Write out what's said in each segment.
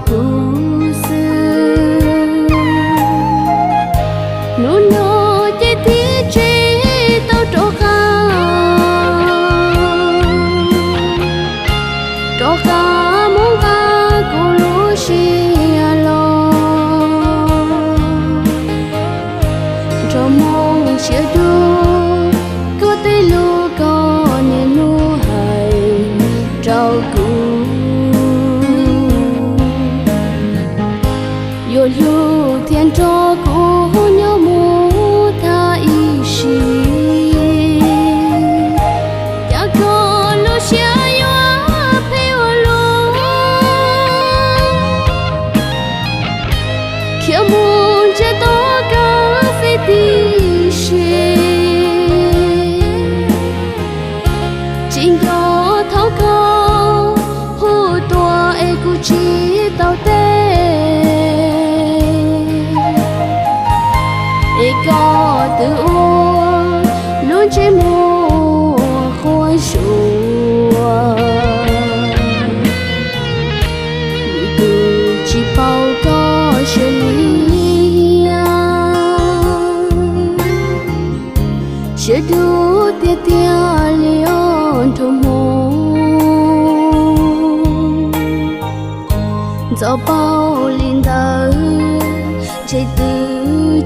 kuv xwb. Hnub no ces thiaj tsis tau rov qab, rov qab mus nqa kuv lub siab los. Nrog moo siab dub, koj tej lus koj niaj hnub hais rau kuv, yuav hlub thiab nrog kuv nyob mus tag ib sim. Cas koj lub siab yuav phem ua luaj, khiav mus ntsiag to kawg feem tib si. Tsis nco thaum koj hu tuaj es kuv tsis tau teb, es koj twb ua lub ntsej muag quaj zuav. Vim kuv tsis paub koj siab li, siab dub tiag tiag li os nraug Hmoob. Ntxov paub li ntawd, ntshe twb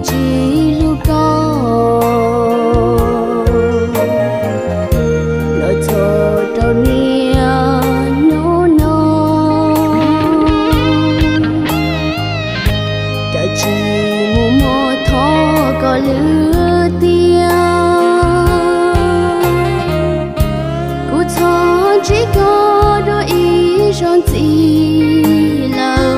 tsis hlub koj. Los txog rau niaj hnub no, cas tsis mus muab thov koj lwm tiam. Kuv txhob ntsib koj dua ib zaug ntxiv lawm.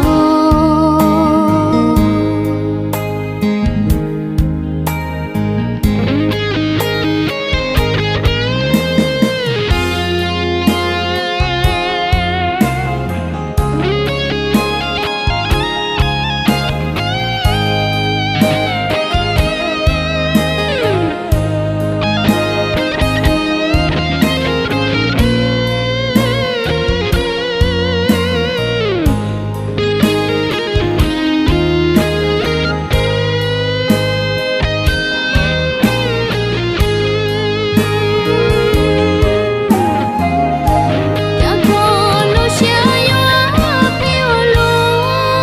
Cas koj lub siab yuav phem ua luaj,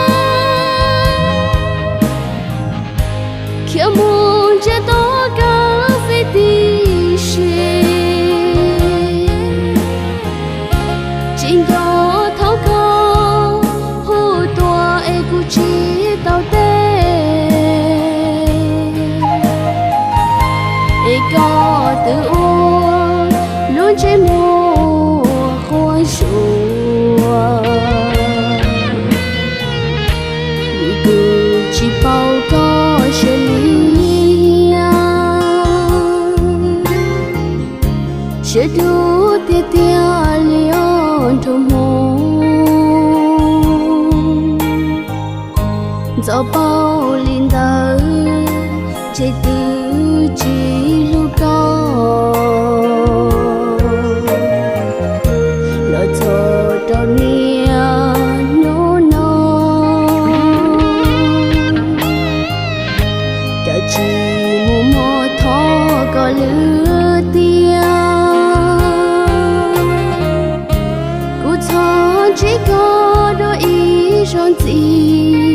khiav mus ntsiag to kawg feem tib si. Tsis nco thaum koj hu tuaj es kuv tsis tau teb, es koj twb ua lub ntsej muag quaj zuav. Vim kuv tsis paub koj siab li, siab dub tiag tiag li os nraug Hmoob. Ntxov paub li ntawd, ntshe twb tsis hlub koj. Los txog rau niaj hnub no, cas tsis mus muab thov koj lwm tiam. Kuv txhob ntsib koj dua ib zaug ntxiv